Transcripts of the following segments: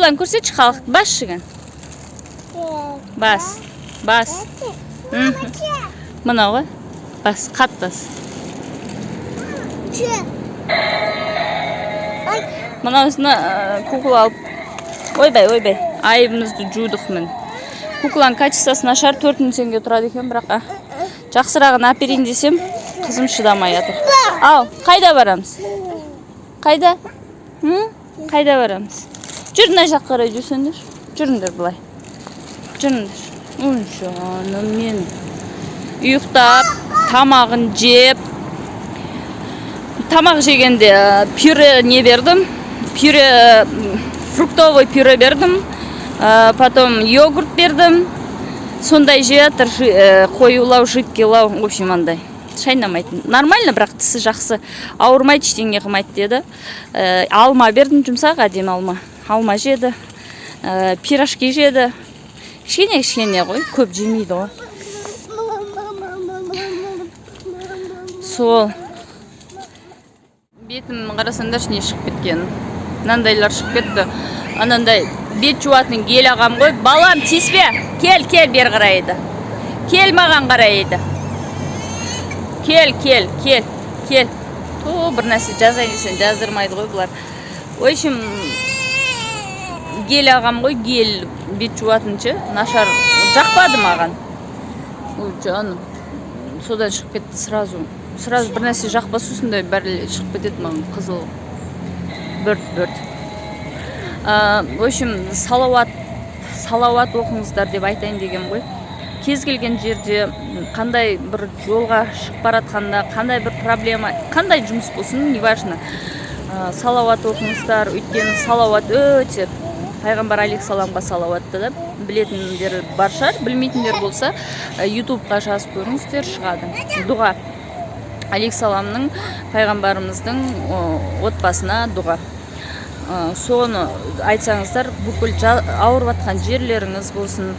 Кукланы көрсетші, халық. Бас жігін. Бас. Бас. Мама. Мынау ғой. Бас, қатты бас. Че? Мынаусына кукла алып, ойбай, ойбай, айыбымызды жудық міне. Кукланың качествосы нашар, 4000 теңге тұрады екен, бірақ жақсырағын әперейін десем, қызым шыдамай жатыр. Ал қайда барамыз? Қайда? Қайда барамыз? Жүр, мына жаққа қарай жүрсеңдер. Жүріңдер былай, жүріңдер. Ой, жаным менің. Ұйықтап, тамағын жеп, тамақ жегенде пюре не бердім, пюре, фруктовый пюре бердім, потом йогурт бердім, сондай жеп жатыр. Қоюлау, жидкийлау, в общем, андай шайнамайтын. Нормально, бірақ тісі жақсы, ауырмайды, ештеңе қылмайды деді. Алма бердім, жұмсақ, әдемі алма. Алма жеді, пирожки жеді, кішкене кішкене ғой, көп жемейді ғой. Сол бетім, қарасаңдаршы, не шығып кеткен, мынандайлар шығып кетті. Анандай бет жуатын гель ағам ғой. Балам, тиіспе, кел, кел, бері қарай еді, кел, маған қарай еді, кел, кел, кел, кел. Ту, бір нәрсе жазайын десең, жаздырмайды ғой бұлар. В общем, гель ағам ғой, гель бет жуатын ше, нашар, жақпады маған. Ой, жаным, содан шығып кетті сразу. Сразу бір нәрсе жақпаса, осындай бәрі шығып кетеді маған, қызыл бөрт бөрт. В общем, салауат, салауат оқыңыздар деп айтайын деген ғой. Кез келген жерде, қандай бір жолға шығып бара жатқанда, қандай бір проблема, қандай жұмыс болсын, неважно, салауат оқыңыздар. Өйткені салауат өте, пайғамбар алейхисаламға салауатты да білетіндер бар шығар, білмейтіндер болса, Ютубқа жазып көріңіздер, шығады. Дұға, алейхисаламның, пайғамбарымыздың отбасына дұға. Соны айтсаңыздар, бүкіл ауырып жатқан жерлеріңіз болсын,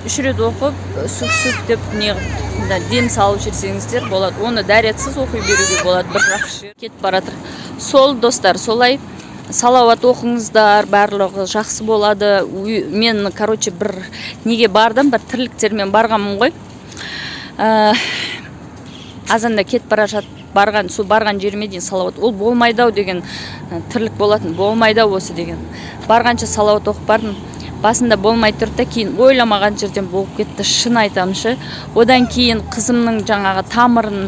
үш рет оқып, сүф сүф деп не қылып, да, дем салып жіберсеңіздер болады. Оны дәретсіз оқи беруге болады. Бір жақ кетіп бара жатыр. Сол, достар, солай, салауат оқыңыздар, барлығы жақсы болады. Мен, короче, бір неге бардым, бір тірліктермен барғанмын ғой. Азанда кетіп бара жатып барған, сол барған жеріме дейін салауат. Ол болмайды ау деген тірлік болатын, болмайды ау осы деген. Барғанша салауат оқып бардым. Басында болмай тұрды да, кейін ойламаған жерден болып кетті, шын айтамын шы. Одан кейін қызымның жаңағы тамырын,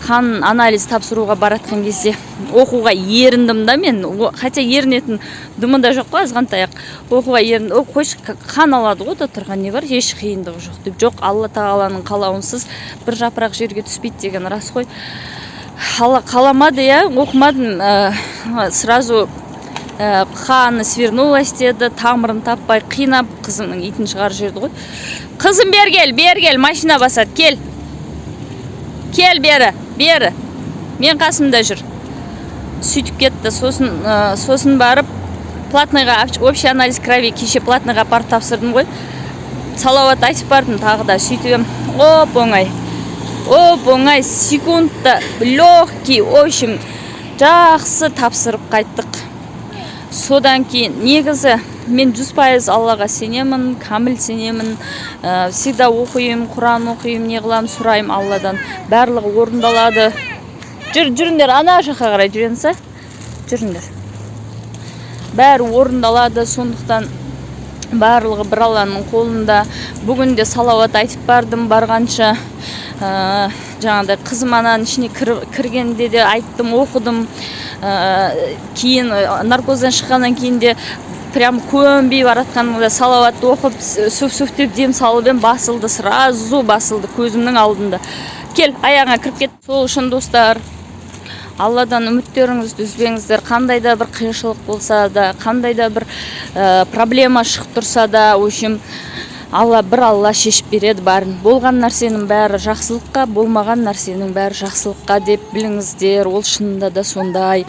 қан анализ тапсыруға баратқан кезде оқуға еріндім да мен. Хотя ерінетін дымы да жоқ қой, азғантай ақ оқуға еріндім. О, қойшы, қан алады ғой да, тұрған не бар, еш қиындығы жоқ деп. Жоқ, Алла тағаланың қалауынсыз бір жапырақ жерге түспейді деген рас қой. Алла қаламады, иә, оқымадым. Сразу қаны свернулась деді, тамырын таппай қинап, қызымның итін шығарып жіберді ғой. Қызым, бері кел, бері кел, машина басады, кел, кел, бері, бері, мен қасымда жүр. Сөйтіп кетті. Сосын сосын барып платныйға общий анализ крови кеше платныйға апарып тапсырдым ғой. Салауат айтып бардым тағы да. Сөйтіп ем, оп оңай, оп оңай, секундта, легкий, в общем, жақсы тапсырып қайттық. Содан кейін негізі мен 100% Аллаға сенемін, кәміл сенемін. Всегда оқимын, Құран оқимын, не қыламын, сұраймын Алладан, барлығы орындалады. Жүр, жүріңдер, ана жаққа қарай жүреміз, а, жүріңдер. Бәрі орындалады, сондықтан барлығы бір Алланың қолында. Бүгін де салауат айтып бардым барғанша. Жаңағыдай қызым ананың ішіне кіргенде де айттым, оқыдым. Кейін наркоздан шыққаннан кейін де прям көнбей баратқанымда салауатты оқып, сүф сүф деп дем салып едім, басылды, сразу басылды көзімнің алдында. Кел, аяғыңа кіріп кет. Сол үшін, достар, Алладан үміттеріңізді үзбеңіздер. Қандай да бір қиыншылық болса да, қандай да бір проблема шығып тұрса да, в общем, Алла, бір Алла шешіп береді бәрін. Болған нәрсенің бәрі жақсылыққа, болмаған нәрсенің бәрі жақсылыққа деп біліңіздер. Ол шынында да сондай.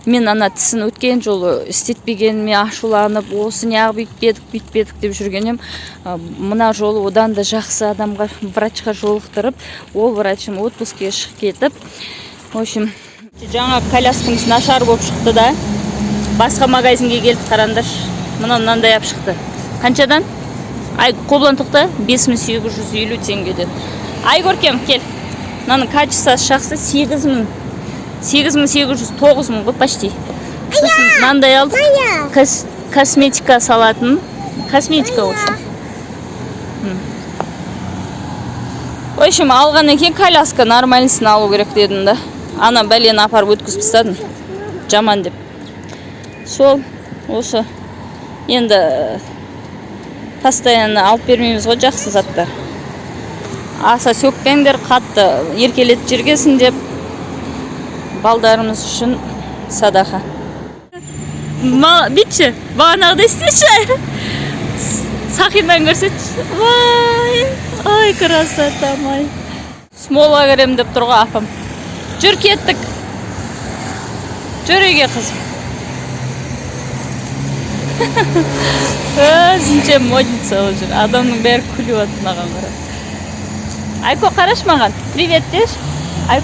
Мен ана тісін өткен жолы істетпегеніме ашуланып, осы неғып үйтпедік, бүйтпедік деп жүрген едім. Мына жолы одан да жақсы адамға, врачқа жолықтырып, ол врачым отпускіге шығып кетіп, в общем, жаңа коляскамыз нашар болып шықты да, басқа магазинге келіп, қараңдаршы. Мынау мынандай алып шықты. Қаншадан? Ай, Қобылан, тоқта, 5850 теңгеден. Ай, Көркем, кел. Мынаның качествосы жақсы, 8000, 8800, 9000 ғой почти. Сосын мынандай алдық. Косметика салатын. Косметика, в общем. В общем, алғаннан кейін коляска нормальныйсын алу керек дедім да. Ана бәлені апарып өткізіп тастадым. Жаман деп. Сол, осы. Енді постоянно алып бермейміз ғой жақсы заттар. Аса сөкпеңдер, қатты еркелетіп жібергесін деп, балдарымыз үшін садақа. Бүйтші, бағанағыдай істеші. Сақинан көрсетші. Вай, ой, красота май. Смолға кірем деп тұр ғой апам. Жүр, кеттік. Жүр үйге, қызым. Өзінше модница болып жүр. Адамның бәрі күліп жатыр маған қарап. Айко, қарашы маған. Привет деші. Ай.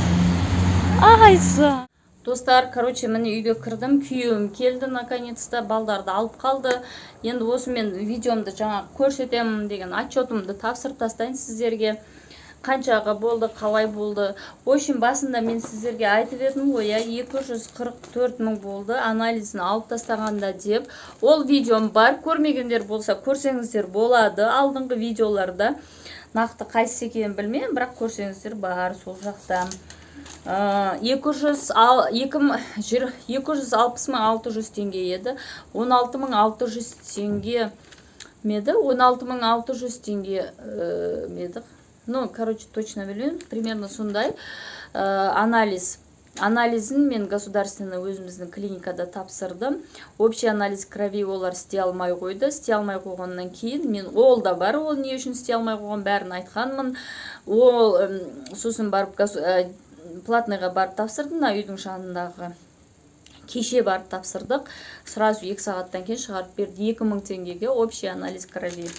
Айза. Достар, короче, міне, үйге кірдім. Күйеуім келді наконец-то, балдарды алып қалды. Енді осы мен видеомды жаңа көрсетемін деген отчетымды тапсырып тастайын сіздерге. Қаншаға болды, қалай болды. В общем, басында мен сіздерге айтып едім ғой, иә, 244 мың болды анализін алып тастағанда деп. Ол видеом бар, көрмегендер болса, көрсеңіздер болады. Алдыңғы видеоларда нақты қайсысы екенін білмеймін, бірақ көрсеңіздер, бар сол жақта. 260 600 теңге еді. 16 600 теңге ме еді? 16 600 теңге ме еді? Ну, короче, точно білмеймін, примерно сондай. Анализ. Анализін мен государственный, өзіміздің клиникада тапсырдым. Общий анализ крови олар істей алмай қойды. Істей алмай қойғаннан кейін мен, ол да бар, ол не үшін істей алмай қойған, бәрін айтқанмын. Ол сосын барып платныйға барып тапсырдым, мына үйдің жанындағы. Кеше барып тапсырдық, сразу 2 сағаттан кейін шығарып берді, 2000 теңгеге общий анализ крови.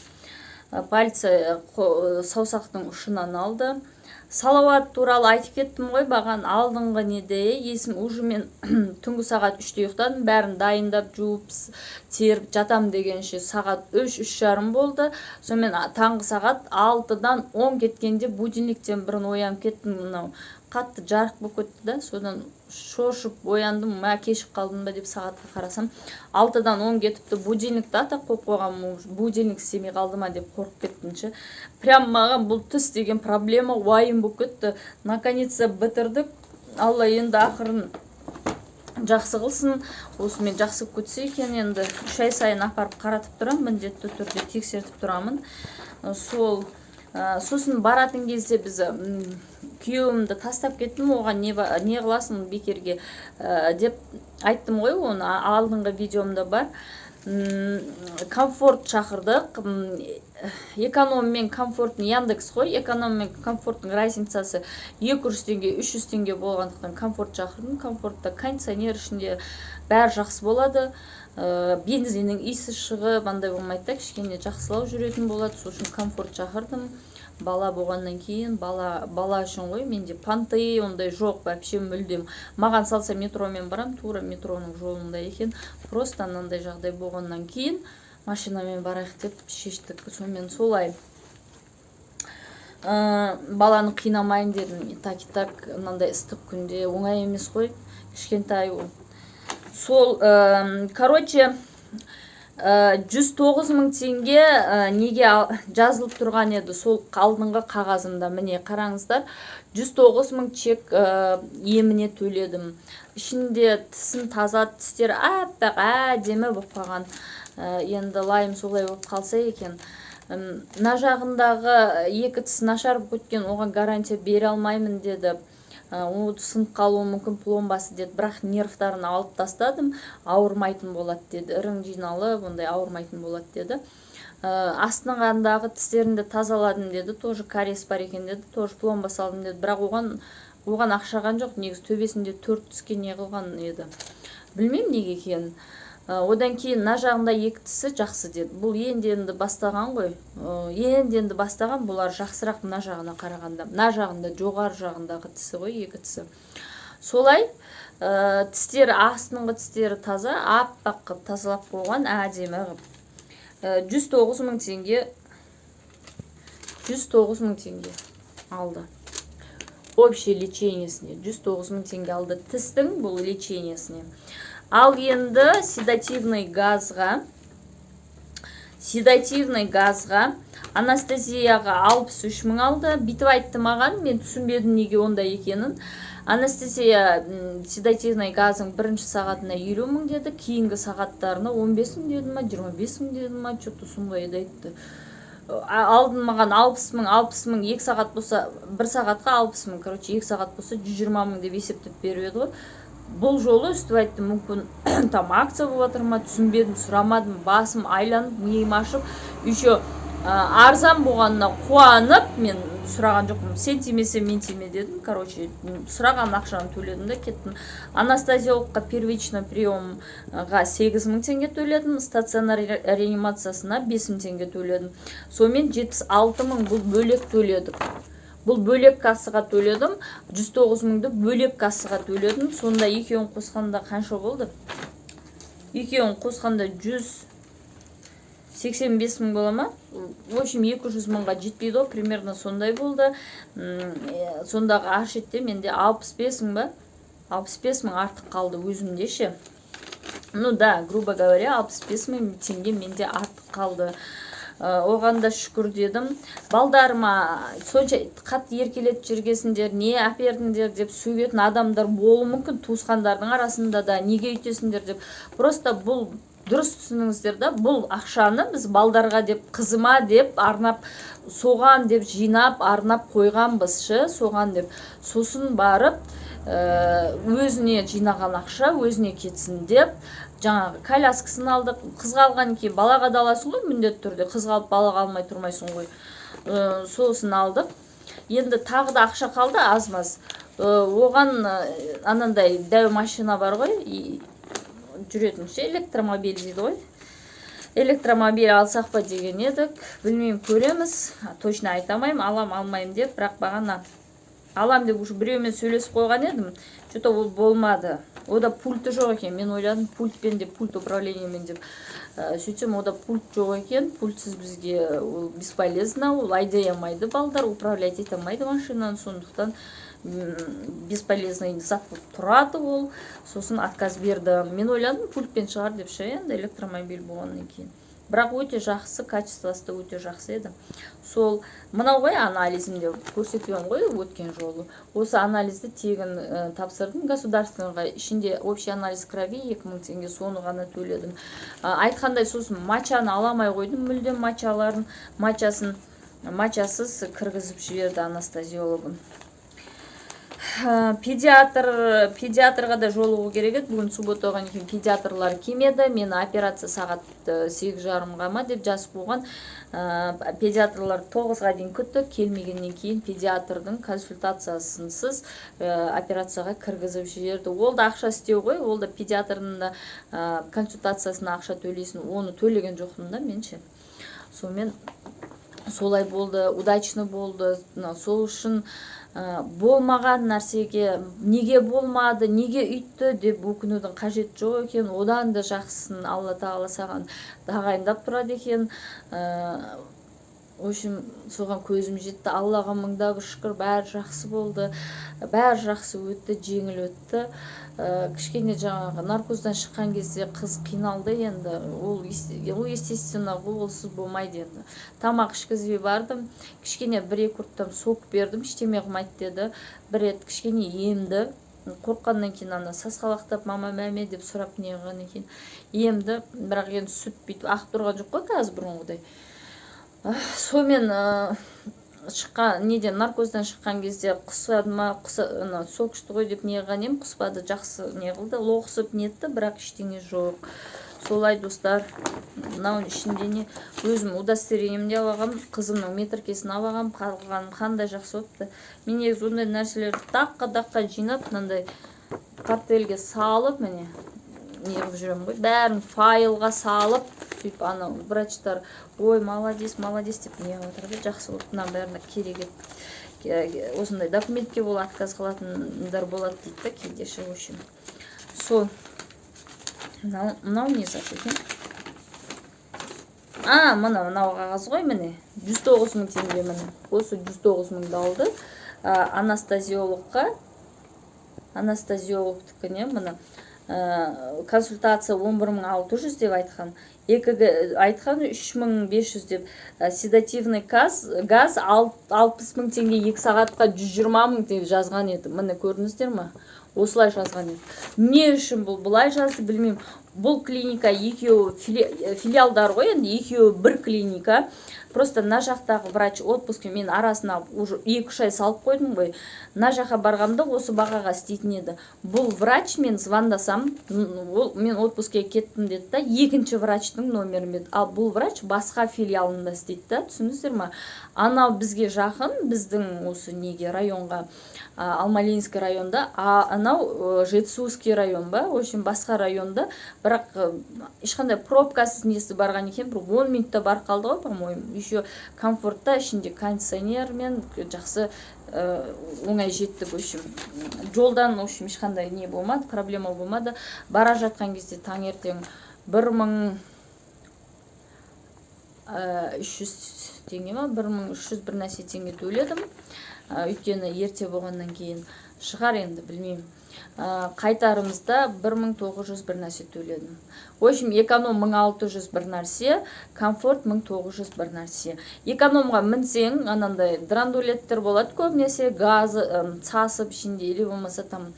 Пальцы, саусақтың ұшынан алды. Салауат туралы айтып кеттім ғой баған алдыңғы неде, есім. Уже мен түнгі сағат 3-те ұйықтадым. Бәрін дайындап, жуып, теріп жатам дегенше сағат 3, 3:30 болды. Сонымен таңғы сағат 5:50 кеткенде будильниктен бұрын оянып кеттім. Мынау қатты жарық болып кетті да, содан шошып ояндым. Мә, кешігіп қалдым ба деп сағатқа қарасам, 5:50 кетіпті. Будильникті атап қойып қойғанмын, будильник істемей қалды ма деп қорқып кеттім ше. Прям маған бұл тіс деген проблема уайым болып кетті. Наконец то бітірдік. Алла енді ақырын жақсы қылсын, осымен жақсы болып кетсе екен. Енді 3 ай сайын апарып қаратып тұрамын, міндетті түрде тексертіп тұрамын. Сол сосын баратын кезде біз күйеуімді тастап кеттім. Оған не қыласың бекерге деп айттым ғой, оны алдыңғы видеомда бар. Комфорт шақырдық. Эконом мен комфорттың, Яндекс қой, эконом мен комфорттың разницасы 200 теңге, 300 теңге болғандықтан, комфорт шақырдым. Комфортта кондиционер ішінде, бәрі жақсы болады. Бензиннің иісі шығып андай болмайды да, кішкене жақсылау жүретін болады. Сол үшін комфорт шақырдым. Бала болғаннан кейін бала үшін ғой. Менде понты ондай жоқ вообще, мүлдем. Маған салса, метромен барам, тура метроның жолында екен. Просто мынандай жағдай болғаннан кейін машинамен барайық деп шештік. Сонымен солай. Баланы қинамайын дедім. И так, и так мынандай ыстық күнде оңай емес қой, кішкентай ол. Сол, короче, 109 000 теңге неге жазылып тұрған еді сол алдыңғы қағазымда. Міне, қараңыздар, 109 000 чек еміне төледім. Ішінде тісім таза, тістері аппақ, әдемі болып қалған. Енді лайым солай болып қалса екен. Мына жағындағы екі тісі нашар болып кеткен, оған гарантия бере алмаймын деді. Ол сынып қалуы мүмкін пломбасы деді, бірақ нервтарын алып тастадым, ауырмайтын болады деді, ірің жиналып ондай ауырмайтын болады деді. Астынғандағы тістерін де тазаладым деді, тоже кариес бар екен деді, тоже пломба салдым деді, бірақ оған ақшаған жоқ. Негізі төбесінде төрт тіске не қылған еді, білмеймін неге екенін. Одан кейін мына жағында екі тісі жақсы деді. Бұл енді енді бастаған ғой. Енді енді бастаған, бұлар жақсырақ мына жағына қарағанда. Мына жағында, жоғары жағындағы тісі ғой, екі тісі. Солай. Тістері, астыңғы тістері таза, аппақ қылып тазалап қойған, әдемі қылып. 109 000 теңге, 109 000 теңге алды. Общий лечениесіне 109 000 теңге алды, тістің бұл лечениесіне. Ал енді седативный газға, анестезияға 63 000 алды. Бүйтіп айтты маған, мен түсінбедім неге ондай екенін. Анестезия, седативный газың бірінші сағатына 50 000 деді, кейінгі сағаттарына 15 000 деді ма, 25 000 деді ма, че-то сондайды айтты. Алдын маған 60 000, 60 000, 2 сағат болса, бір сағатқа 60 000, короче, 2 сағат болса, 120 000 деп есептеп беріп еді ғой. Бұл жолы өстіп айтты. Мүмкін, там акция болып жатыр ма, түсінбедім, сұрамадым. Басым айланып, миым ашып, еще арзан болғанына қуанып, мен сұраған жоқпын. «Сен тимесе, мен тиме» дедім. Короче, сұраған ақшаны төледім да кеттім. Анестезиологқа первичный приемға 8000 теңге төледім, стационар реанимациясына 5000 теңге төледім. Сонымен 76 000. Бұл бөлек төледік, бұл бөлек кассаға төледім. 109 мыңды бөлек кассаға төледім. Сонда екеуін қосқанда қанша болды? Екеуін қосқанда 185 000 бола ма? В общем, 200 мыңға жетпейді ғой, примерно сондай болды. Сондағы ар менде 65 000 ба, 65 000 артық қалды өзімде ше. Ну да, грубо говоря, 65 000 теңге менде артық қалды. Оған да шүкір дедім. Балдарыма сонша қатты еркелетіп жүргесіндер, не әпердіңдер деп сөгетін адамдар болуы мүмкін туысқандардың арасында да, неге өйтесіңдер деп. Просто бұл дұрыс түсініңіздер да, бұл ақшаны біз балдарға деп, қызыма деп арнап, соған деп жинап, арнап қойғанбыз шы, соған деп. Сосын барып өзіне жинаған ақша өзіне кетсін деп, жаңағы коляскасын алдық. Қызға алғаннан кейін балаға да аласың ғой міндетті түрде, қызға алып, балаға алмай тұрмайсың ғой. Сосын алдық. Енді тағы да ақша қалды аз маз. Оған анандай дәу машина бар ғой жүретін ше, электромобиль дейді ғой, электромобиль алсақ па деген едік. Білмеймін, көреміз, точно айта алмаймын алам, алмаймын деп. Бірақ бағана алам деп уже біреумен сөйлесіп қойған едім, че-то ол болмады. Ода пульті жоқ екен. Мен ойладым пультпен деп, пульт управлениемен деп. Сөйтсем, ода пульт жоқ екен. Пультсіз бізге ол бесполезно, ол айдай алмайды балдар, управлять ете алмайды машинаны, сондықтан бесполезный зат болып тұрады ол. Сосын отказ берді. Мен ойладым пультпен шығар деп ше, енді электромобиль болғаннан кейін. Бірақ өте жақсы, качествосы да өте жақсы еді. Сол мынау ғой анализімде көрсеткен ғой өткен жолы. Осы анализді тегін тапсырдым государственныйға. Ішінде общий анализ крови 2000 теңге, соны ғана төледім. Айтқандай, сосын мочаны ала алмай қойдым мүлдем, мочаларын, мочасын, мочасыз кіргізіп жіберді анестезиологым. Педиатрға да жолығу керек еді. Бүгін суббота болғаннан кейін педиатрлар келмеді. Мені операция сағат 8:30-ға ма деп жазып қойған. Педиатрлар 9-ға дейін күтті, келмегеннен кейін педиатрдың консультациясынсыз операцияға кіргізіп жіберді. Ол да ақша істеу ғой, ол да педиатрдың да консультациясына ақша төлейсің. Оны төлеген жоқпын да мен ше. Сонымен солай болды, удачно болды. Сол үшін болмаған нәрсеге неге болмады, неге үйтті деп өкінудің қажеті жоқ екен. Одан да жақсысын Алла тағала саған тағайындап тұрады екен. В общем, соған көзім жетті. Аллаға мыңда бір шүкір, бәрі жақсы болды, бәрі жақсы өтті, жеңіл өтті. Кішкене жаңағы наркоздан шыққан кезде қыз қиналды енді, ол естественно ғой, олсыз болмайды енді. Тамақ ішкізбей бардым, кішкене бір екі ұрттам сок бердім, ештеме қылмайды деді. Бір рет кішкене емді, қорыққаннан кейін ана сасқалақтап, «мама, мәме» деп сұрап не қылғаннан кейін емді. Бірақ енді сүт бүйтіп ағып тұрған жоқ қой қазір бұрынғыдай. Сонымен шыққан неден, наркоздан шыққан кезде құсады ма, ана сок ішті ғой деп не қылған едім, құспады, жақсы не қылды, лоқсып нетті, бірақ ештеңе жоқ. Солай, достар. Мынауның ішінде не, өзім удостоверениемді алып алғанмын, қызымның метркесін алып алғанмын. Қалғаным қандай жақсы болыпты. Мен негізі ондай нәрселерді даққа даққа жинап, мынандай портфельге салып, міне, не қылып жүремін ғой, бәрін файлға салып. Сөйтіп анау врачтар «Ой, молодец, молодец» деп не қылып жатыр да. Жақсы болды, мынаның бәріне керек еді. Осындай документке бола отказ қылатындар болады дейді да кейде ше. В общем. Сол мынау не зат екен? А, мына мынау қағаз ғой, міне, 109 000 теңге. Міне, осы 109 000-ды алды анестезиологқа, анестезиологтікіне. Міне, консультация 11 600 деп айтқан, ЭКГ айтқан 3500 деп, седативный газ 60 000 теңге, 2 сағатқа 120 000 деп жазған еді. Міне, көрдіңіздер ма, осылай жазған еді. Не үшін бұл бұлай жазды, білмеймін. Бұл клиника екеуі филиалдар ғой енді, екеуі бір клиника. Просто мына жақтағы врач отпуск, мен арасына уже 2-3 ай салып қойдым ғой. Мына жаққа барғанда осы бағаға істейтін еді. Бұл врач, мен звондасам, ол «мен отпускке кеттім» деді да, екінші врачтың номерін берді. Ал бұл врач басқа филиалында істейді да, түсіндіңіздер ма? Анау бізге жақын, біздің осы неге, районға, Алмалинский районда, а анау Жетісуский район ба, в общем, басқа районда. Бірақ ешқандай пробкасыз, несі барған екен, бір 10 минутта барып қалды ғой, по моему. Еще комфортта, ішінде кондиционермен жақсы, оңай жеттік. В общем, жолдан, в общем, ешқандай не болмады, проблема болмады. Бара жатқан кезде таңертең 1300 теңге ма, 1300 бір нәрсе теңге төледім, өйткені ерте болғаннан кейін шығар енді, білмеймін. Қайтарымызда 1900 бір нәрсе төледім. В общем, эконом 1600 бір нәрсе, комфорт 1900 бір нәрсе. Экономға мінсең, анандай драндулеттер болады көбінесе, газы сасып ішінде или болмаса там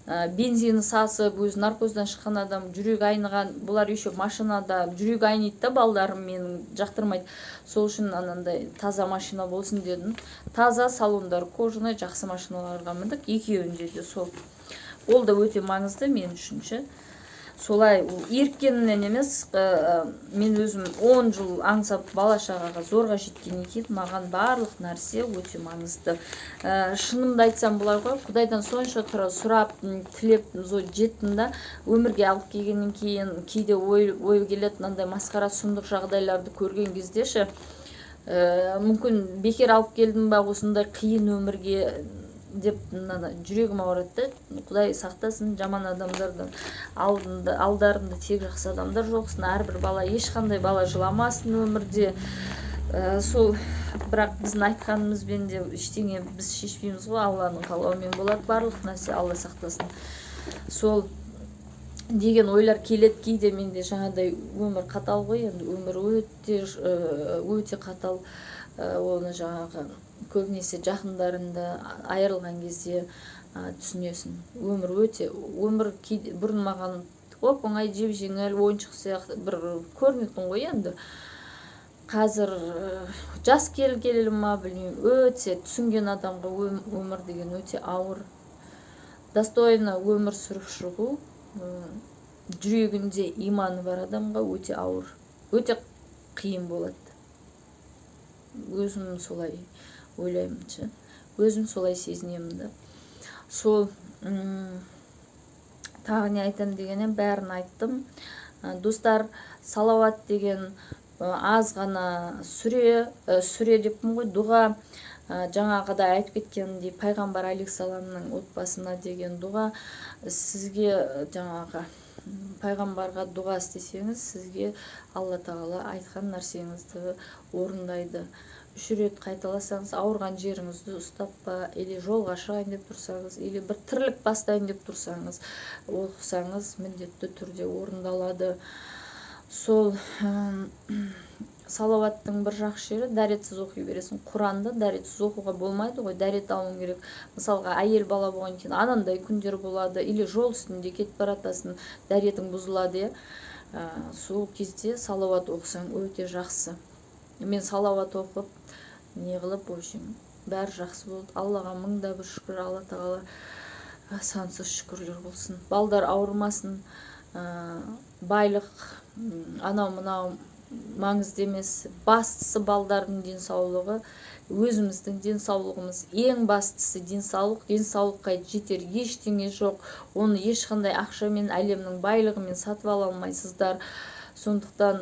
бензині сасып, өзі наркоздан шыққан адам, жүрегі айныған. Бұлар еще машинада жүрегі айниды да, балдарым менің жақтырмайды. Сол үшін анандай таза машина болсын дедім. Таза салондар, кожаный, жақсы машиналарға міндік екеуінде де. Сол, ол да өте маңызды мен үшін ше. Солай, ол еріккенімнен емес, мен өзім 10 жыл аңсап, бала шағаға зорға жеткеннен кейін маған барлық нәрсе өте маңызды. Шынымды айтсам, былай ғой, құдайдан сонша тұра сұрап, тілеп жеттім да, өмірге алып келгеннен кейін кейде ой келеді, мынандай масқара, сұмдық жағдайларды көрген кезде ше, мүмкін бекер алып келдім ба осындай қиын өмірге деп мына жүрегім ауырады да. Құдай сақтасын жаман адамдардан, алдында, алдарында тек жақсы адамдар жолықсын, әрбір бала, ешқандай бала жыламасын өмірде. Сол, бірақ біздің айтқанымызбен де ештеңе біз шешпейміз ғой, Алланың қалауымен болады барлық нәрсе. Алла сақтасын, сол деген ойлар келеді кейде менде. Жаңағыдай өмір қатал ғой енді, өмір өте өте қатал. Оны жаңағы көбінесе жақындарыңды айырылған кезде түсінесің. Өмір өте, өмір кейде бұрын маған оп оңай, жеп жеңіл ойыншық сияқты бір көрінетін ғой енді. Қазір жас келгелі ма, білмеймін, өте түсінген адамға өмір деген өте ауыр. Достойно өмір сүріп шығу жүрегінде иманы бар адамға өте ауыр, өте қиын болады. Өзім солай ойлаймын ше, өзім солай сезінемін да. Сол, тағы не айтамын деген едім, бәрін айттым. Достар, салауат деген аз ғана сүре, сүре деппін ғой, дұға, жаңағыдай айтып кеткенімдей, пайғамбар алейхисаламның отбасына деген дұға. Сізге жаңағы пайғамбарға дұға істесеңіз, сізге Алла тағала айтқан нәрсеңізді орындайды. Үш рет қайталасаңыз, ауырған жеріңізді ұстап па, или жолға шығайын деп тұрсаңыз, или бір тірлік бастайын деп тұрсаңыз, оқысаңыз, міндетті түрде орындалады. Сол, салауаттың бір жақсы жері, дәретсіз оқи бересің. Құранды дәретсіз оқуға болмайды ғой, дәрет алуың керек. Мысалға, әйел бала болғаннан кейін анандай күндер болады, или жол үстінде кетіп бара жатасың, дәретің бұзылады, иә. Сол кезде салауат оқысаң, өте жақсы. Мен салауат оқып, не қылып, в общем, бәрі жақсы болды. Аллаға мың да бір шүкір, Алла тағала сансыз шүкірлер болсын. Балдар ауырмасын, байлық, анау мынау маңызды емес, бастысы балдардың денсаулығы, өзіміздің денсаулығымыз. Ең бастысы денсаулық. Денсаулыққа жетер ештеңе жоқ, оны ешқандай ақшамен, әлемнің байлығымен сатып ала алмайсыздар. Сондықтан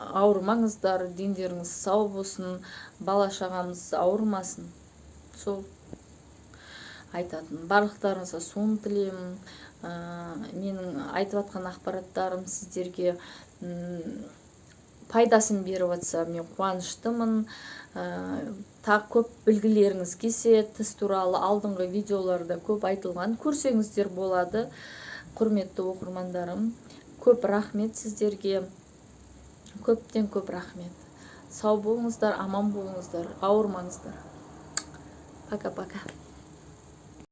ауырмаңыздар, дендеріңіз сау болсын, бала шағамыз ауырмасын. Сол айтатын, барлықтарыңызға соны тілеймін. Менің айтып жатқан ақпараттарым сіздерге пайдасын беріп жатса, мен қуаныштымын. Тағы көп білгілеріңіз келсе, тіс туралы алдыңғы видеоларда көп айтылған, көрсеңіздер болады. Құрметті оқырмандарым, көп рахмет сіздерге, көптен көп рахмет. Сау болыңыздар, аман болыңыздар, ауырмаңыздар. Пока, пока.